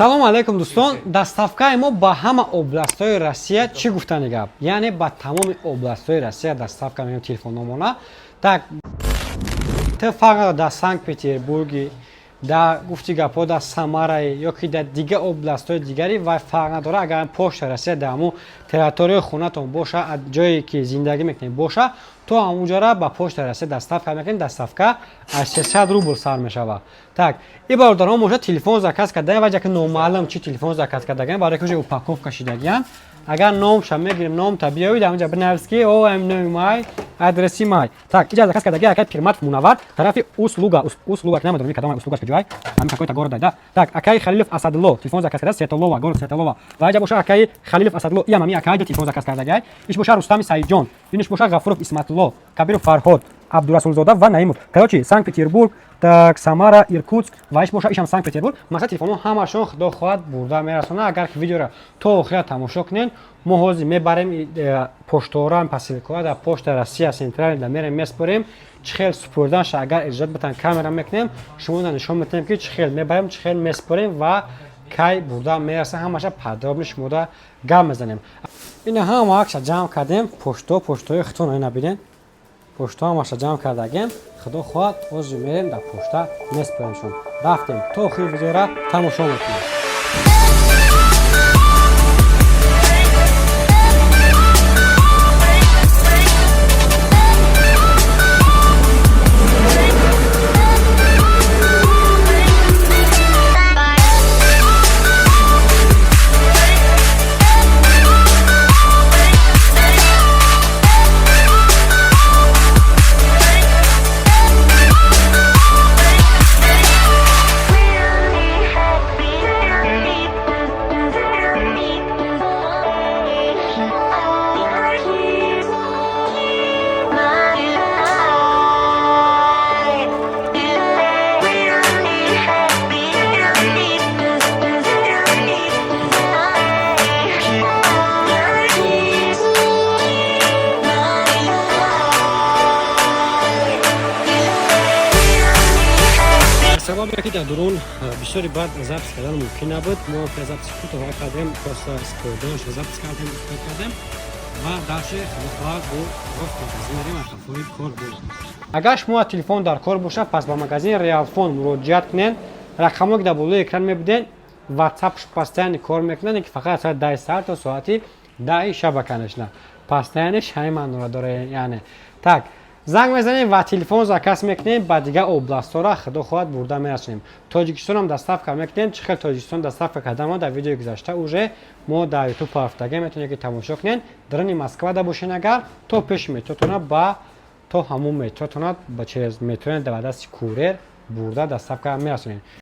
Салому алайкум, дӯстон. Доставкаи мо ба ҳама областҳои Россия. Чӣ гуфтани гап? Яъне ба тамоми областҳои Россия доставка мекунем телефономона. Так, ту фарқ надорад, дар Санкт Петербурги, дар, гуфти гапҳо, дар Самараи ё ки дар дигар областҳои дигари, вай фарқ надорад. Агар почта Россия дар ҳамун территорияи хонатон боша, ҷое ки зиндагӣ мекунед боша, то ҳамунҷора ба почта Россия доставка мекунем. Доставка аз 300 рубл сар мешавад. Так, и бародарон боша, телефон заказ кардаем, ваҷа ки номаълум чӣ телефон заказ кардаган, барои ки уже упаковка шидагиян. Агар номша мегирем, номта биёвид, ҳамунҷа бинавис, ки о ам номи май, адреси май. Так, иҷа заказ кардаги акай Пирмат Мунаввар, тарафи Услуга, Услуга, намедонам кадом Услугаш, куҷоай, ҳамин какой-то город, да. Так, акай Халилов Асадло телефон заказ карда, Светлова, город Светлова. Ва иҷа боша акай Халилов Асадло, иам ҳамин акай телефон заказ кардагай. Иш боша Рустами Саидҷон, иниш боша Ғафуров Исматулло, Кабиров Фарҳод, Абдурасулзода ва Наимов. Короче, Санкт Петербург, так, Самара, Иркутск ва иш боша, ишам Санкт Петербург. Масалан, телефонҳо ҳамашон, худо хоҳад, бурда мерасонад. Агар ки видеоро то охира тамошо кунед, мо ҳозир мебарем поштора, посылкаҳо дар почта Россия центральный да мерем, меспорем. Чӣ хел супурданша, агар иҷозат битан, камера мекунем, шумо нишон метиҳем, ки чӣ хел мебарем, чӣ хел меспорем ва кай бурда мераса. Ҳамаша подробно шумода гап мезанем. Ина ҳама акша ҷамъ кардем, пошто, поштои хитона ина бинед, пошто ҳамаша ҷамъ кардагем. Худо хоҳад, ҳозир мерем, дар пошта меспоремшон. Рафтем, то охири видеора тамошо мекунем. Сабабе ки дар дурун бисёри баъд запись кардан мумкин набуд, мо записи кӯтоҳ кардем, просто спорданша запись кардем, успеть кардем ва дальше, худо хоҳад, бо рост магазин мерем, ақафои кор буд. Агар шумо телефон дар кор бошад, пас ба магазини Реалфон муроҷиат кунед. Рақамҳое ки дар болои экран мебинед, ватсап постоянно кор мекунад, ки фақат соати 10 саҳар то соати 10 шаба, конечно, постоянно шаи маънора дора. Яъне, так, занг мезанем ва телефон заказ мекунем, ба дигар областҳоро, худо хоҳад, бурда мерасонем. Тоҷикистонам доставка мекунем. Чӣ хел Тоҷикистон доставка кардан, мо дар видеои гузашта уже мо дар Ютуб парафтага, метавонед ки тамошо кунед. Дарани Москвада бошен агар, то пеши метротона, ба то ҳамун метротона, ба через метрои ба дасти курьер бурда доставка мерасонем.